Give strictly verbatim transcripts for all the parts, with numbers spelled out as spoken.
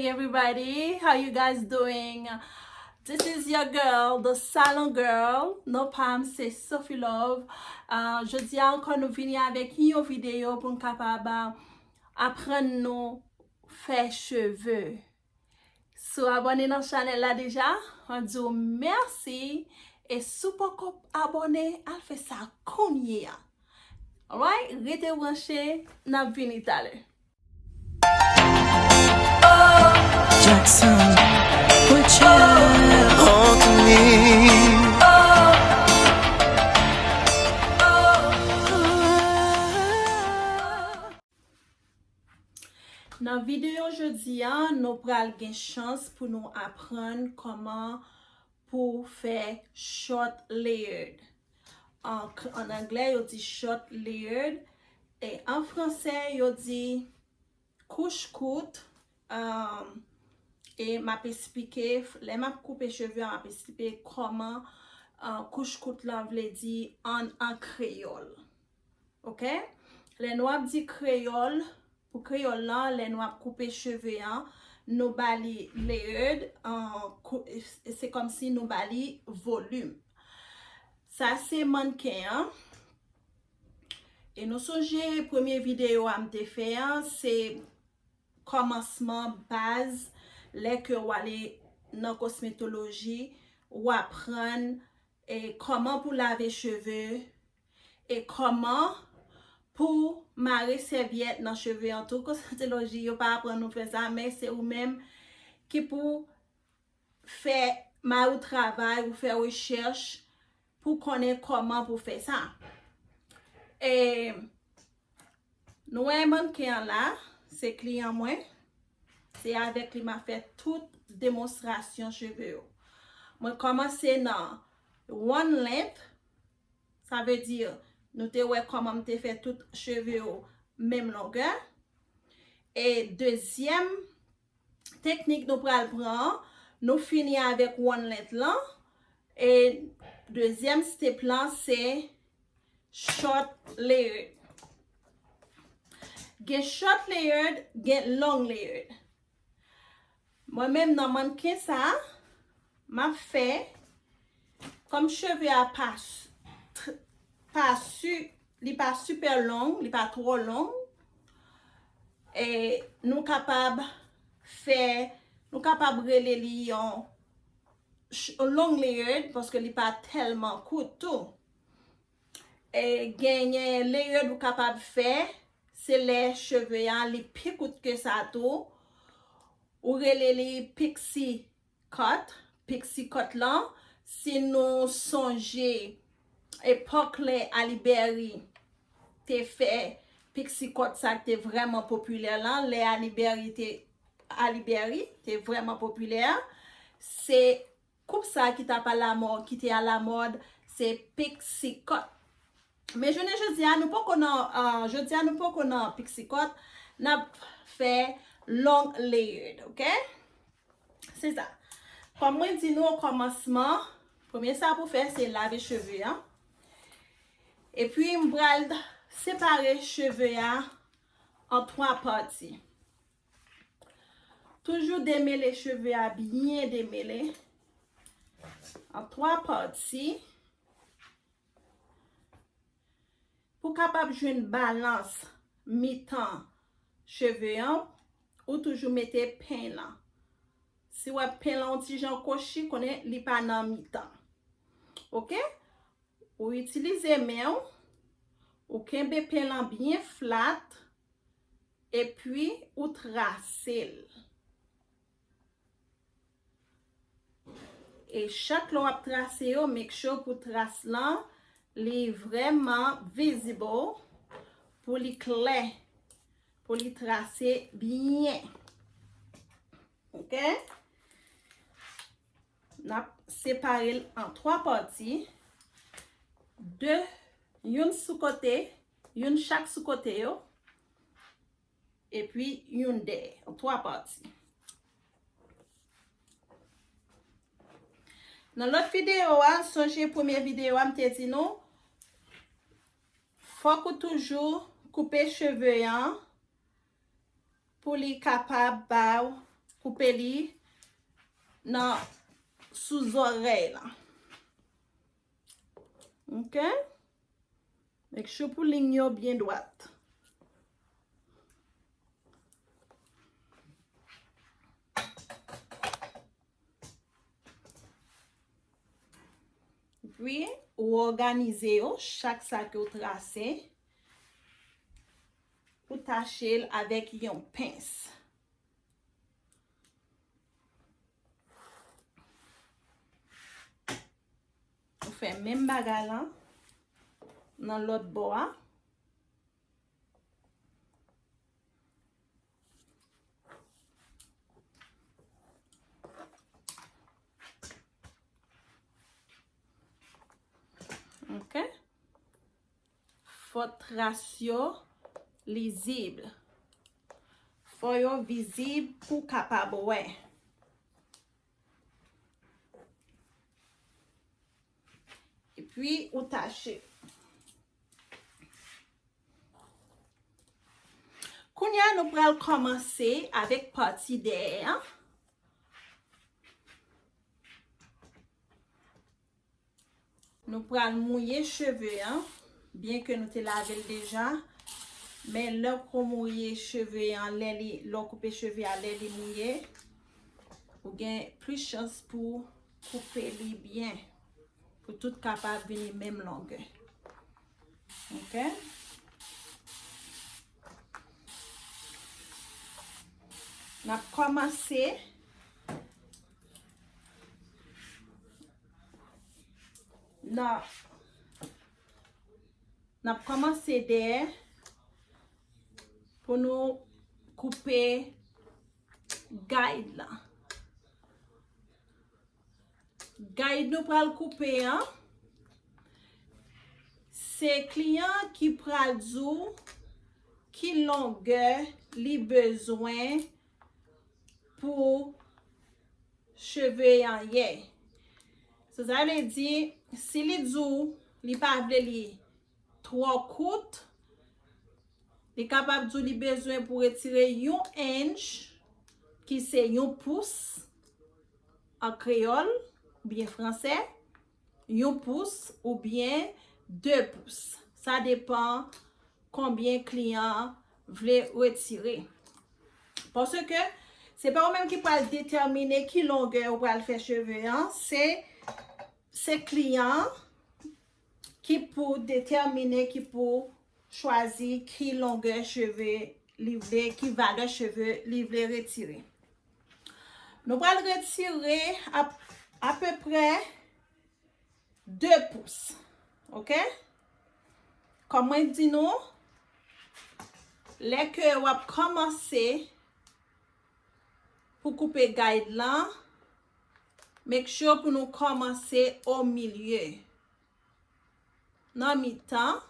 Hey everybody, how you guys doing? This is your girl, the salon girl. Non pa m se Sophie Love. Uh, jodi a ankò nou vini avèk yon videyo pou n kapab uh, aprann nou fè cheve. Si w abòne nan chanèl la deja, mwen di w mèsi. E si w poko abòne, al fè sa kounye a. Alright, rete branche, n ap vini talè. Jackson, put your hand on me. Nan videyo jodi a, nou pral gen chans pou nou aprann kòman pou fè short layered. An, an anglè, yo di short layered. E an fransè, yo di kouch kout. Um, e m ap esplike, lè m ap koupe cheve a, m ap esplike kòman uh, kouch kout lan vle di an, an kreyòl. Ok? Lè nou ap di kreyòl, pou kreyòl lan, lè nou ap koupe cheve an, nou ba li layered, uh, kou- se kòmsi nou ba li volim. Sa se mannken an. E nou sonje premye videyo a m te fè an, se kòmansman baz lè ke w ale nan kosmetoloji, w aprann e kòman pou lave cheve e kòman pou mare sèvyèt nan cheve an tou. Kosmetoloji, yo pa aprann nou fè sa, men se ou menm ki pou fè mari w travay, ou fè rechèch pou konnen kòman pou fè sa. E nou wè mannken an la, se kliyan mwen. Se avèk li m ap fè tout demonstrasyon cheve yo. Mwen kòmanse nan one length, sa vle di nou te wè kòman m te fè tout cheve yo menm longè. E dezyèm teknik nou pral pran an, nou fini avèk one length lan. E dezyèm step lan se short layered. Gen short layered, gen long layered. Mwen menm nan mannken sa, m ap fè, kòm cheve a pa, pa su, li pa super long, li pa twò long, e nou kapab fè, nou kapab rele li yon long layered, paske li pa tèlman kout tou. E genyen layered ou kapab fè, se lè cheve a li pi kout ke sa tou. Ou rele li pixie cut, pixie cut lan. Si nou sonje epòk lè Halle Berry te fè pixie cut sa ki te vrèman popilè lan, lè Halle Berry te, Halle Berry te vrèman popilè, se koup sa ki t ap alamòd, ki te alamòd, se pixie cut. Men jounen jodi a, nou poko nan, uh, jodi a nou poko nan pixie cut, n ap fè long layered, ok? Se sa. Kòm mwen di nou okòmansman, premye sa pou fè se lave cheve an. Epi m pral separe cheve a an twa pati. Toujou demele cheve a byen demele an twa pati. Pou kapab jwenn balans mitan cheve an, ou toujou mete pen lan. Si w wè pen lan yon ti jan kwochi, konnen li pa nan mitan. Ok? Ou itilize men w, ou kenbe pen lan byen flat, epi ou trase l. E chak lè w ap trase yo, make sure pou tras lan, li vrèman visible, pou li klè, pou li trase byen. Ok? N ap separe l an twa pati. De, youn sou kote, youn chak sou kote yo. Epi youn dèyè, an twa pati. Nan lòt videyo a, sonje premye videyo a, m te di nou, fòk ou toujou koupe cheve an pou li kapab ba w koupe li nan sou zòrèy la. Ok? Make sure pou liy yo byen dwat. Epi, ou òganize yo, chak sa ke w trase, ou tache l avèk yon pens. Ou fè menm bagay lan nan lòt bò a. Ok. Fò tras yo lizib. Fò yo vizib pou w kapab wè. Epi ou tache. Kounye a, nou pral kòmanse avèk pati dèyè an. Nou pral mouye cheve an, byenke nou te lave l deja. Men lè w mouye cheve an, lè li, lè w koupe cheve a, lè li mouye, ou gen plis chans pou koupe li byen, pou tout kapab vini menm longè. Ok? N ap kòmanse nan, n ap kòmanse dèyè pou nou koupe guide lan. Guide nou pral koupe an, se kliyan ki pral di w ki longè li bezwen pou cheve an ye. So, sa vle di, si li di w li pa vle li twò kout, li kapab di w li bezwen pou retire yon inch, ki se yon pous an kreyòl oubyen fransè, yon pous oubyen de pous. Sa depann konbyen kliyan an vle retire. Paske se pa ou menm ki pral detèmine ki longè ou pral fè cheve an, se, se kliyan an ki pou detèmine, ki pou chwazi ki longè cheve li vle, ki valè cheve li vle retire. Nou pral retire ap-, apeprè de pous. Ok? Kòm mwen di nou, lè ke w ap kòmanse pou koupe guide lan, make sure pou nou kòmanse o milye. Nan mitan.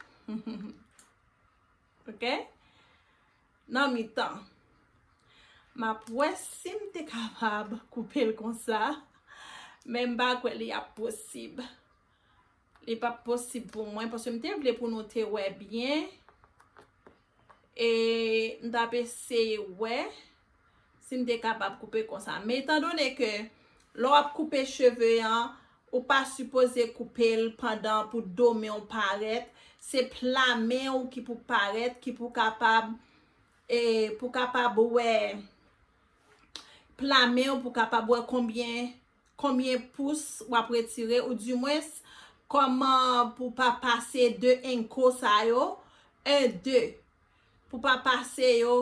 Ok? Nan mitan. M ap wè si m te kapab koupe l konsa. Men m pa kwè li ap posib. Li p ap posib pou mwen, paske m te vle pou nou te wè byen. E m t ap eseye wè si m te kapab koupe konsa. Men etandone ke lè w ap koupe cheve an, ou pa sipoze koupe l pandan pou do men w parèt. Se pla men w ki pou parèt, ki pou kapab, e, pou kapab wè pla men w, pou kapab wè konbyen, konbyen pous w ap retire, oudimwens, kòman pou pa pase de enko sa yo, en, de, pou pa pase yo,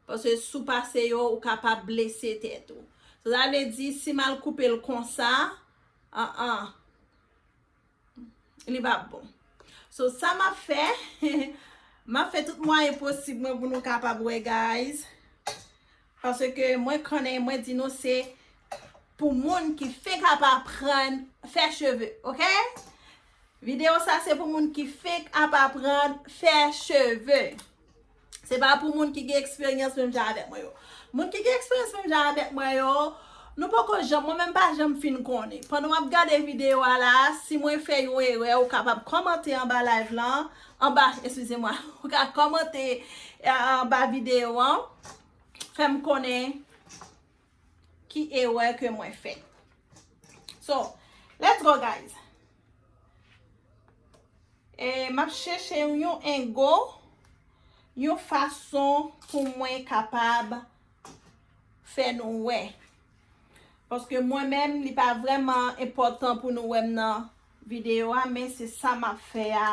paske si w pase yo, ou kapab blese tèt ou. So, sa vle di, si m al koupe l konsa, an, an, li p ap bon. So, sa m ap fè, m ap fè tout mwayen posib mwen pou nou kapab wè, guys. Paske mwen konnen, mwen di nou se pou moun ki fenk ap aprann fè cheve, ok? Videyo sa se pou moun ki fenk ap aprann fè cheve. Se pa pou moun ki gen eksperyans menm jan avèk mwen yo. Moun ki gen eksperyans menm jan avèk mwen yo, nou poko janm, mwen menm pa janm fin konnen. Pandan w ap gade videyo a la, si mwen fè yon erè, ou kapab kòmante anba live lan, anba, eskize mwa, ou ka kòmante, eh, anba videyo an, fè m konnen. ki erè ke mwen fè. So, let's go, guys. E m ap chèche yon engo, yon fason pou mwen kapab fè nou wè. Paske mwen menm, li pa vrèman enpòtan pou nou wè m nan videyo a, men se sa m ap fè a,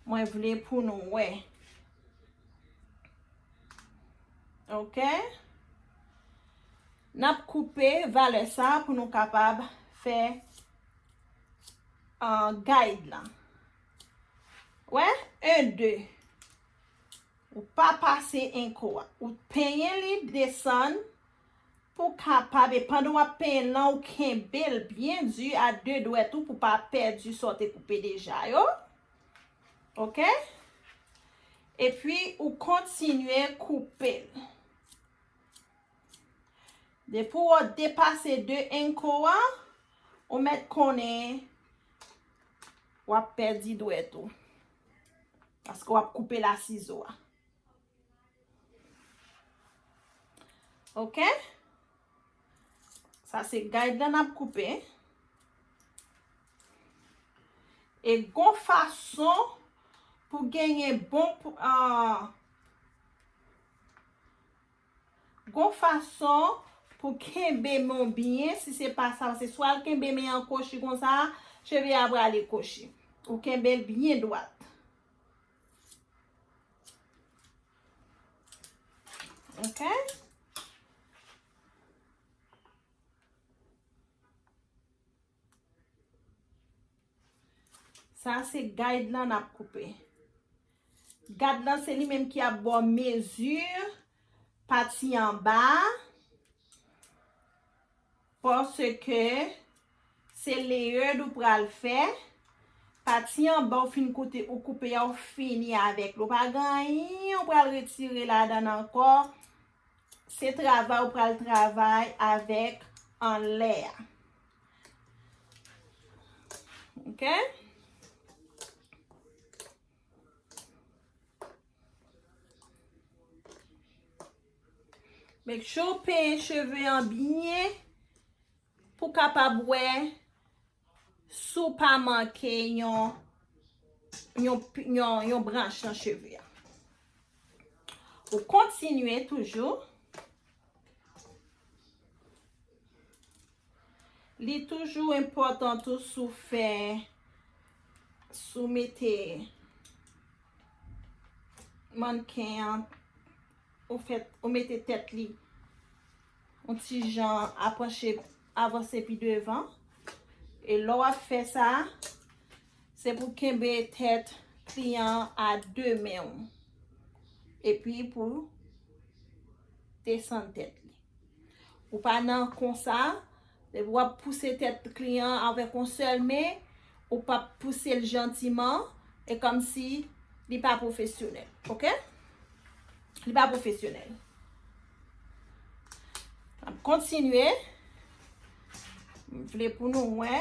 mwen vle pou nou wè. Ok? N ap koupe valè sa pou nou kapab fè, uh, guide lan. Wè? En, de. Ou pa pase enko a. Ou penyen li desann pou kapab, e pandan w ap penyen l lan, ou kenbe l byen di a de dwèt ou pou pa pèdi sa w te koupe deja yo. Ok? Epi, ou kontinye koupe l. Depi w depase de enko a, ou mèt konnen w ap pèdi dwèt ou. Paske w ap koupe l a sizo a. Ok? Sa se guide lan n ap koupe. E gon fason pou genyen bon pou, ah, gon fason pou kenbe men w byen, si se pa sa, se swa l kenbe men an kwochi konsa, cheve a prale kwochi. Ou kenbe l byen dwat. Ok? Sa se guide lan n ap koupe. Guide lan se li menm ki ap ba w mezi pati anba a. Paske se layered ou pral fè. Pati anba ou fin koute, ou koupe a, ou fini avèk li. Ou pa gen anyen ou pral retire ladan l ankò. Se travay ou pral travay avèk anlè a. Ok? Make sure w penyen cheve an byen pou w kapab wè si w pa manke yon, yon, yon, yon branch nan cheve a. Ou kontinye toujou. Li toujou enpòtan tou si w fè, si w mete mannken an, ou fè, ou mete tèt li yon ti jan apanche, avanse pi devan. E lè w ap fè sa, se pou kenbe tèt kliyan an a de men w. Epi pou desann tèt li. Ou pa nan konsa, depi w ap pouse tèt kliyan an avèk yon sèl men, ou p ap pouse l jantiman, e kòmsi li pa pwofesyonèl, ok? Li pa pwofesyonèl. N ap kontinye. M vle pou nou wè.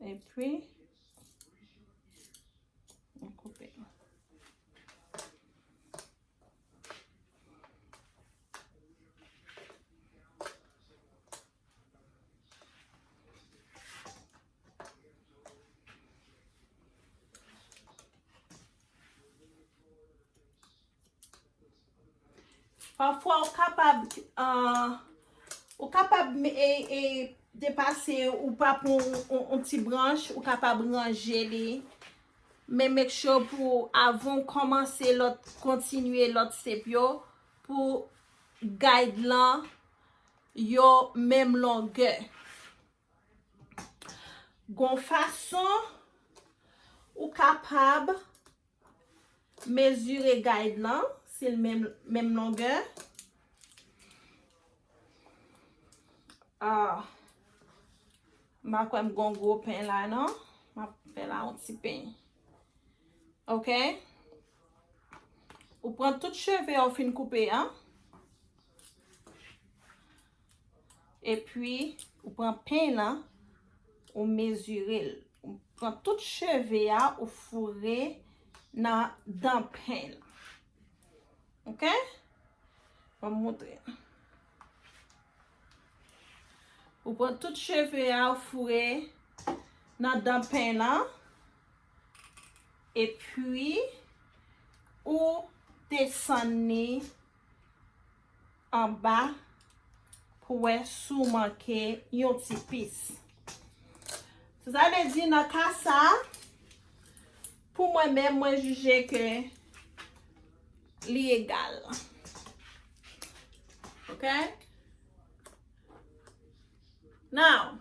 Epi, m koupe. Pafwa, ou kapab, ah, ou kapab, e, e, depase, ou pa pran yon, yon, yon ti branch, ou kapab ranje li. Men make sure pou, avan w kòmanse lòt, kontinye lòt step yo, pou guide lan yo menm longè. Gon fason ou kapab mezire guide lan, si l menm, menm longè. Ah. M pa kwè m gon gwo pen la, non. M ap fè la yon ti pen. Ok? Ou pran tout cheve a ou fin koupe an. Epi, ou pran pen lan, ou mezire l. Ou pran tout cheve a, ou foure nan dan pen lan. Ok? Ban m montre. Ou pran tout cheve a, ou foure nan dan pen lan. Epi, ou desann li anba pou wè si w manke yon ti pis. Sa vle di nan ka sa, pou mwen menm, mwen jije ke li egal. Ok? Now,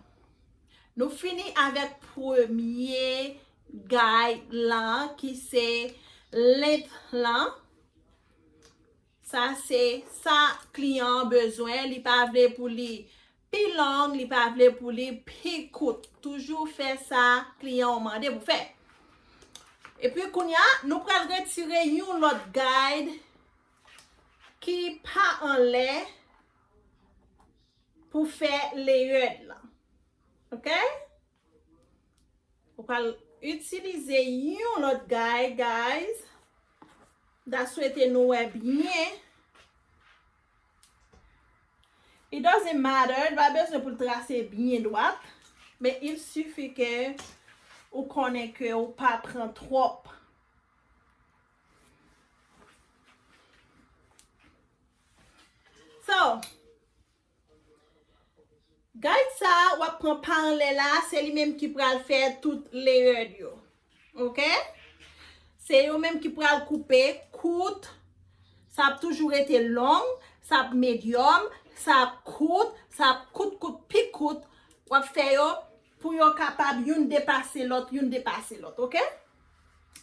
nou fini avèk premye guide lan ki se length lan. Sa se sa kliyan an bezwen. Li pa vle pou li pi long, li pa vle pou li pi kout. Toujou fè sa kliyan an mande pou fè. Epi kounye a, nou pral retire yon lòt guide ki pa anlè pou fè layered lan. Ok? Ou pral itilize yon lòt guide, guys. M ta swete nou wè byen. It doesn't matter, li pa bezwen pou l trase byen dwat, men il suffit ke ou konnen ke ou pa pran twòp. So, guide sa a, w ap pran pa anlè la, se li menm ki pral fè tout layered yo. Ok? Se yo menm ki pral koupe kout, sa ap toujou rete long, sa ap medyòm, sa ap kout, sa ap kout, kout, pi kout. W ap fè yo pou yo kapab youn depase lòt, youn depase lòt, ok?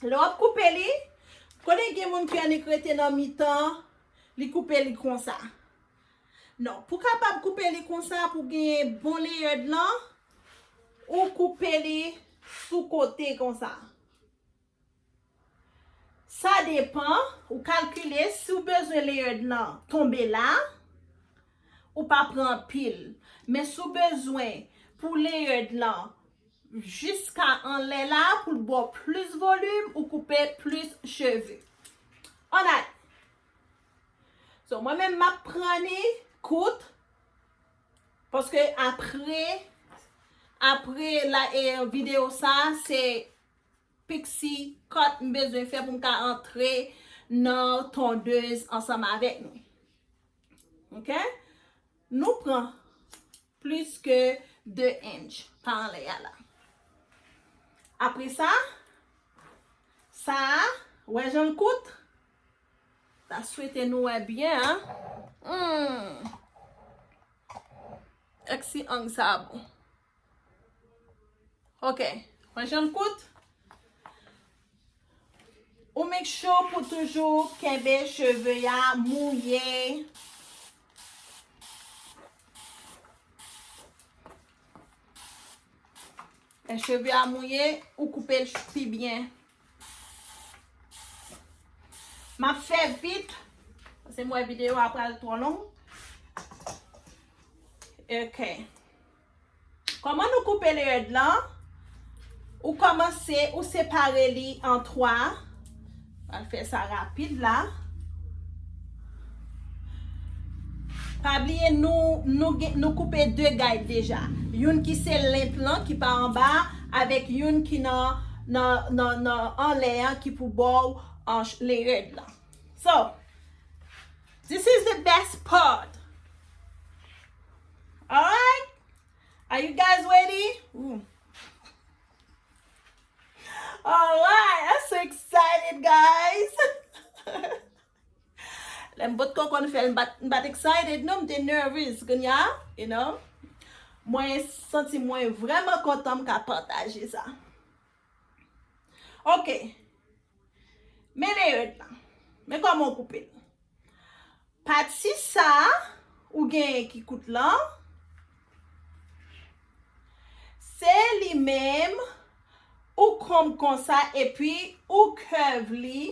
Lè w ap koupe li, konnen gen moun ki annik rete nan mitan, li koupe li konsa. Non, pou kapab koupe li konsa, pou genyen bon layered lan, ou koupe li sou kote konsa. Sa depan, ou kalkile si w bezwen layered lan tonbe la, ou pa pran anpil. Men si w bezwen pou layered lan jiska anlè la, pou l ba w plis volim, ou koupe plis cheve. Alright. So, mwen menm, m ap pran li kout, paske apre, apre la, e, videyo sa, se pixie cut m bezwen fè pou m ka antre nan tondez ansanm avèk nou. Ok? Nou pran plis ke de inch pa anlè a la. Apre sa, sa a, wè jan l kout? Ta swete nou wè byen, an. Hmm. Èk si ang sa bon. Ok. Wè jan l kout? Ou make sure pou toujou kenbe cheve a mouye. Lè cheve a mouye, ou koupe l pi byen. M ap fè vit, paske m wè videyo a pral twò long. Ok. Kòman nou koupe layered lan? Ou kòmanse, ou separe li an twa. Al fè sa rapid la. Pa bliye, nou, nou, gen- nou koupe de guide deja. Youn ki se length lan, ki pa anba, avèk youn ki nan, nan, nan, nan anlè an, ki pou ba w an ch- layered lan. So, this is the best part. Alright? Are you guys ready? Ooh. Alright, I'm so excited, guys. Lè m potko konn fè l, m pa t- m pa t excited, non, m te nervous, kounye a, you know. Mwen santi mwen vrèman kontan m ka pataje sa. Ok. Men layered lan. Men kòman w koupe l. Pati sa a, ou genyen ki kout lan. menm, ou konb konsa, epi ou curve li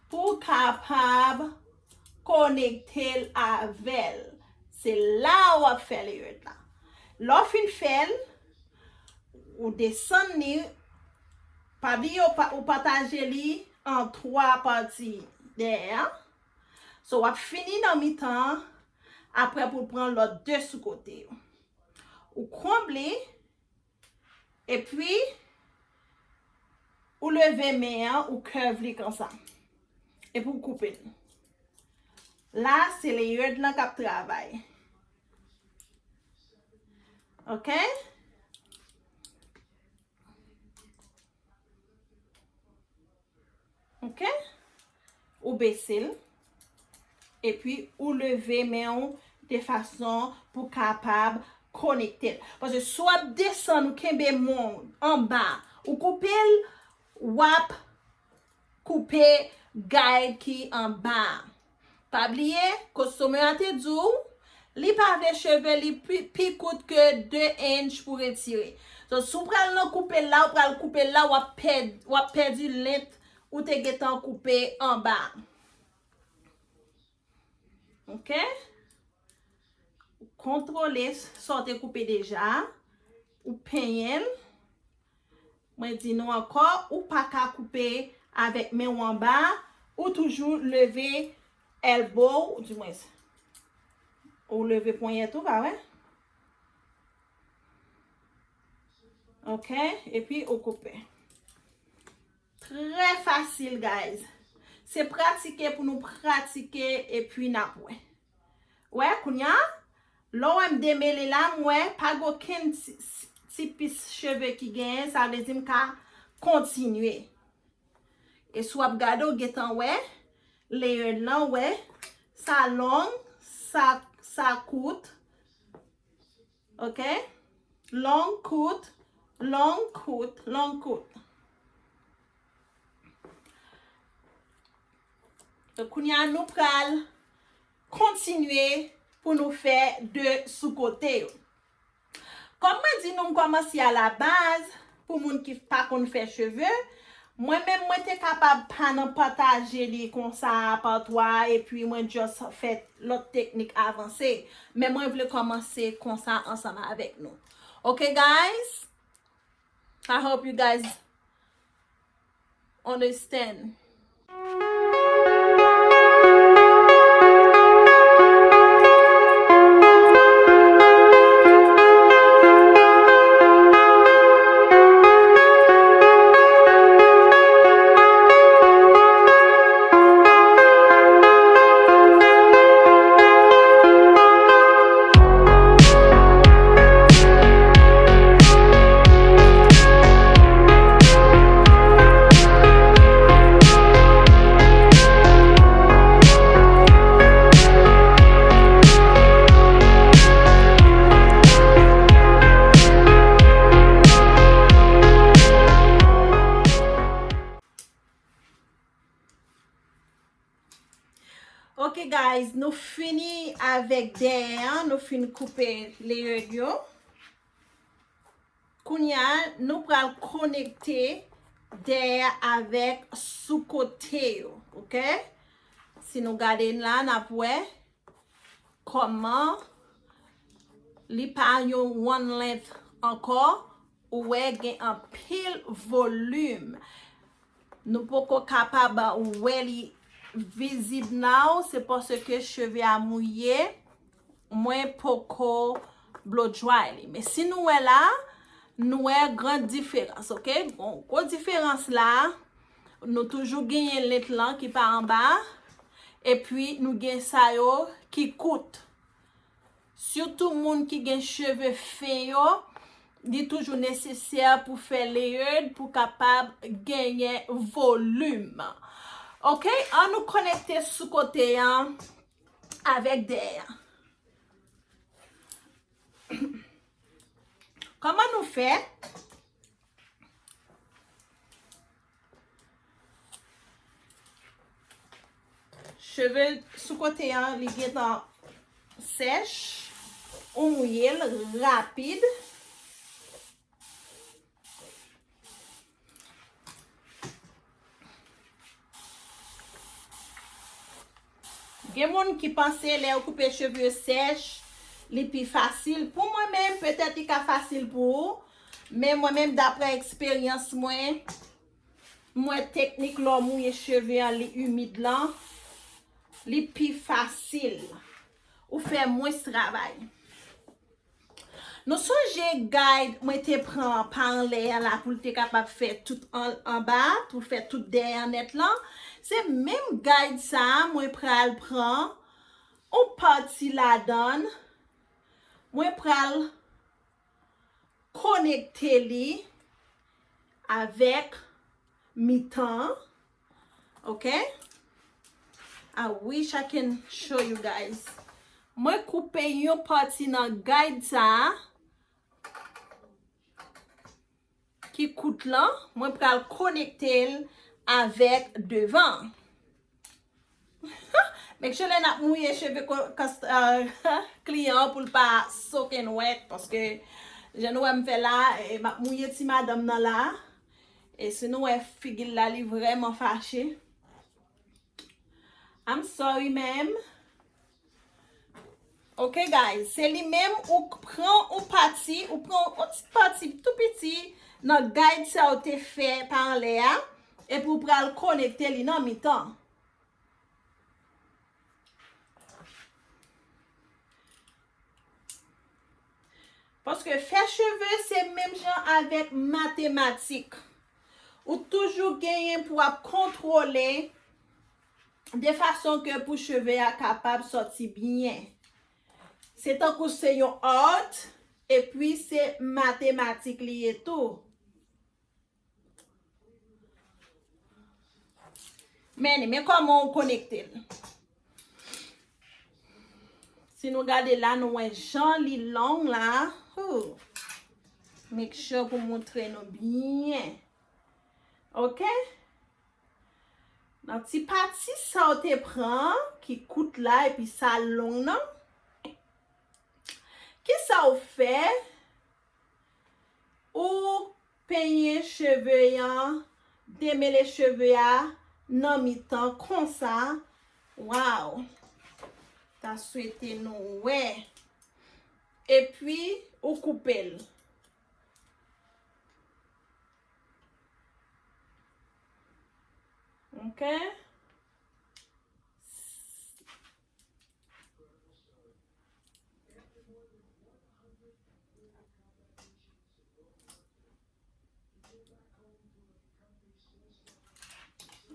pou w kapab konekte l avè l. Se la w ap fè layered la. Lè w fin fè l, ou desann li, pa bliye ou pa-, ou pataje li an twa pati dèyè a. So, w ap fini nan mitan an, apre pou w pran lòt de sou kote yo. Ou konb li, epi ou leve men an, ou curve li konsa. Epi ou koupe l. La, se layered lan k ap travay. Ok? Ok? Ou bese l. Epi ou leve men w de fason pou kapab konekte l. Paske si w ap desann, ou kenbe men w anba, ou koupe l, w ap koupe guide ki anba a. Pa bliye, kostomè a te di w, li pa vle cheve li pi, pi kout ke de inch pou retire. So, si w pral nan koupe l la, ou pral koupe l la, w ap pèd-, w ap pèdi lent ou te gentan koupe anba. Ok? Ou kontwole sa w te koupe deja. Ou penyen l. Mwen di nou ankò, ou pa ka koupe avèk men w anba, ou toujou leve elbow, ou di mwen, ou leve ponyèt ou, pa wè? Ok, epi ou koupe. Trè fasil, guys. Se pratike pou nou pratike, epi n ap wè. Wè, kounye a, lè w wè m demele la, m wè pa gen okenn ti, ti, ti pis cheve ki genyen, sa vle di m ka kontinye. E si w ap gade, w gentan wè, layered lan, wè, sa long, sa, sa kout. Ok? Long, kout, long, kout, long, kout. Donk, kounye a, nou pral kontinye pou nou fè de sou kote yo. Kòm mwen di nou, m kòmanse a la baz, pou moun ki pa konn fè cheve, mwen menm, mwen te kapab pa nan pataje li konsa pa twa, epi mwen just fè lòt teknik avanse. Men mwen vle kòmanse konsa ansanm avèk nou. Ok, guys? I hope you guys understand. Ok, guys, nou fini avèk dèyè an, nou fin koupe layered yo. Kounye a, nou pral konekte dèyè avèk sou kote yo, ok? Si nou gade la, n ap wè kòman li pa yon one length ankò, ou wè gen anpil volim. Nou poko kapab wè li vizib now, se paske cheve a mouye, mwen poko blow dry li. Men si nou wè la, nou wè gran diferans, ok? Bon, gwo diferans la, nou toujou genyen lent lan ki pa anba, epi nou gen sa yo ki kout. Sitou moun ki gen cheve fen yo, li toujou nesesè pou fè layered pou kapab genyen volim. Ok, an nou konekte sou kote an avèk dèyè an. Kòman nou fè? Cheve sou kote an, li gentan sèch. Ou mouye l rapid. Gen moun ki panse lè yo koupe cheve sèch, li pi fasil. Pou mwen menm, petèt li ka fasil pou ou, men mwen menm, daprè eksperyans mwen, mwen teknik lè w mouye cheve an, li imid lan, li pi fasil. Ou fè mwens travay. Nou sonje guide mwen te pran pa anlè a la pou l te kapab fè tout an, anba, pou fè tout dèyè an nèt lan. Se menm guide sa a mwen pral pran yon pati ladan l, mwen pral konekte li avèk mitan an. Ok? I wish I can show you guys. Mwen koupe yon pati nan guide sa a ki kout lan. Mwen pral konekte l avèk devan. Make sure lè n ap mouye cheve ko-, kas-, euh, kliyan an pou l pa soaking wet, paske jan nou wè m fè la, e, m ap mouye ti madanm nan la. E si nou wè figi l la, li vrèman fache. I'm sorry, ma'am. Ok, guys, se li menm, ou k-, pran yon pati, ou pran yon ti pati tou piti nan guide sa ou te fè pa anlè a, epi ou pral konekte li nan mitan. Paske fè cheve se menm jan avèk matematik. Ou toujou genyen pou ap kontwole de fason ke pou cheve a kapab sòti byen. Se tankou se yon art, epi se matematik li ye tou. Men, men kòman ou konekte l. Si nou gade la, nou wè jan li long la. Ooh. Make sure pou montre nou byen. Ok? Nan ti pati sa ou te pran, ki kout la, epi sa long nan. Kisa ou fè? Ou penyen cheve an, demele cheve a nan mitan konsa. Waw! Ta swete nou wè. Epi, ou koupe l. Ok?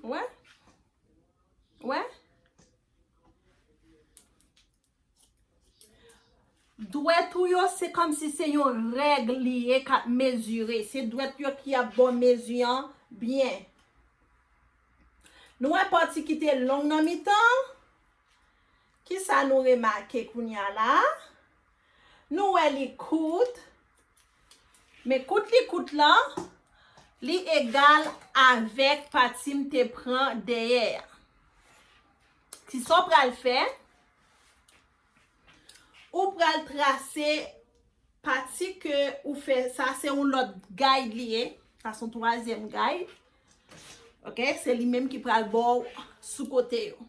Wè? Wè? Dwèt ou yo, se kòmsi se yon règ li ye k ap mezire. Se dwèt yo ki ap ba w mezi an byen. Nou wè pati ki te long nan mitan an? Kisa nou remake kounye a la? Nou wè li kout. Men kout li kout lan, li egal avèk pati m te pran dèyè a. Kisa w pral fè? Ou pral trase pati ke ou fè, sa se yon lòt guide li ye. Sa se yon twazyèm guide. Ok, se li menm ki pral ba w sou kote yo.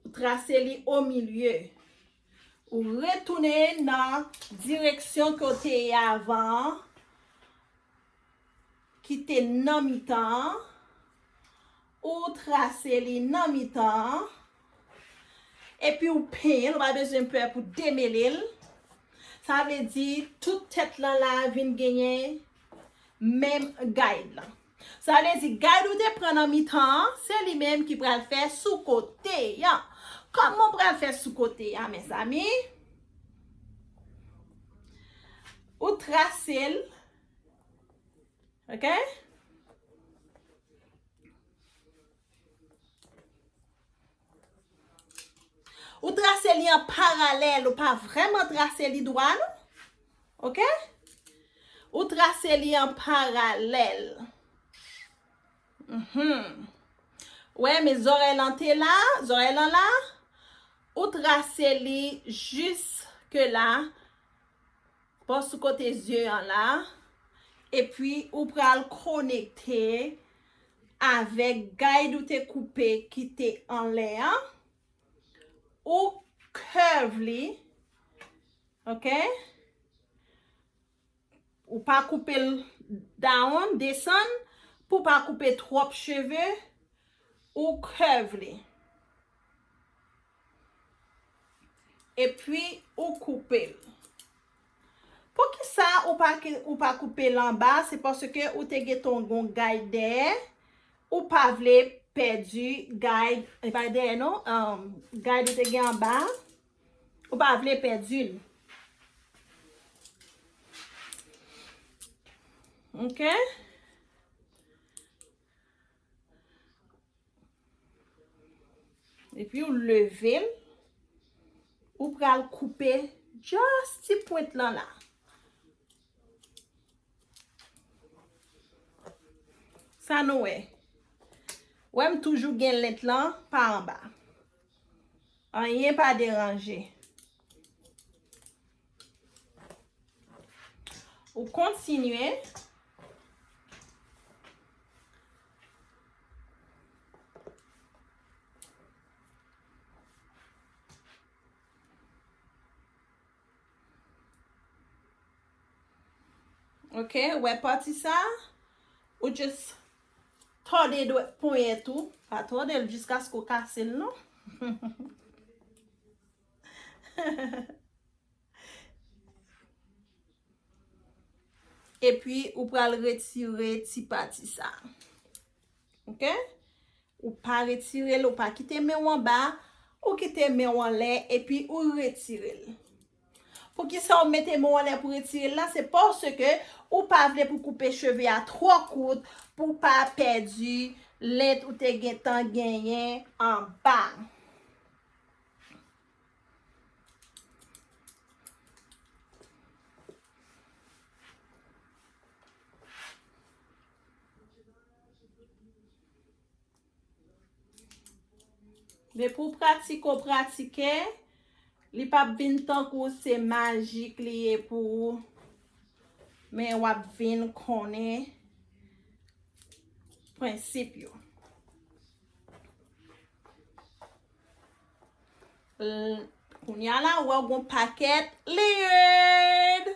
Ou trase li o milye. Ou retounen nan direksyon ke w te ye avan an, ki te nan mitan an. Ou trase li nan mitan an. Epi ou penyen l, ou pa bezwen pè pou demele l. Sa vle di, tout tèt lan la vin genyen menm guide lan. Sa vle di, guide ou te pran nan mitan an, se li menm ki pral fè sou kote an. Kòman w pral fè sou kote a, mezanmi? Ou trase l. Ok? Ou trase li an paralèl, ou pa vrèman trase li dwa, non. Ok? Ou trase li an paralèl. Mhm. Wè, men zòrèy lan te la, zòrèy lan la, ou trase li jiske la, bò sou kote zye an la, epi ou pral konekte avèk guide ou te koupe ki te anlè an. ou curve li, ok? Ou pa koupe l down, desann, pou pa koupe twòp cheve, ou curve li. Epi, ou koupe l. Poukisa ou pa, ke- ou pa koupe l anba? Se paske ou te gen ton gon guide dèyè. Ou pa vle pèdi guide, e pa dèyè non, um, guide ou te gen anba. Ou pa vle pèdi l. Ok? Epi ou leve l. Ou pral koupe just ti pwent lan la. Sa nou wè. Wè m toujou gen lent lan pa anba. Anyen pa deranje. Ou kontinye. Ok, ou wè pati sa? Ou just tòde dwèt ponyèt ou. Pa tòde l jiskaske w kase l non. Epi ou pral retire ti pati sa. Ok? Ou pa retire l, ou pa kite men w anba, ou kite men w anlè, epi ou retire l. Poukisa ou mete men w anlè pou retire l la? Se paske ou pa vle pou koupe cheve a twò kout, pou pa pèdi lent ou te gentan genyen anba. Depi w pratike, w pratike, li p ap vin tankou se majik li ye pou ou. Men w ap vin konnen prensip yo. L-, kounye a la, ou wè w gon pakèt layered.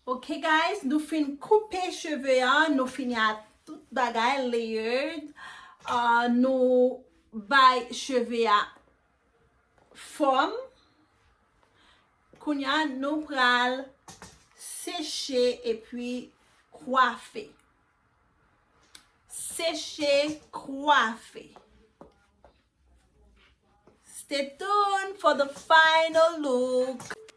Ok, guys, nou fin koupe cheve a, nou fini ak tout bagay layered. Ah, nou bay cheve a fòm. Kounye a, nou pral seche epi kwafe. Seche, kwafe. Stay tuned for the final look.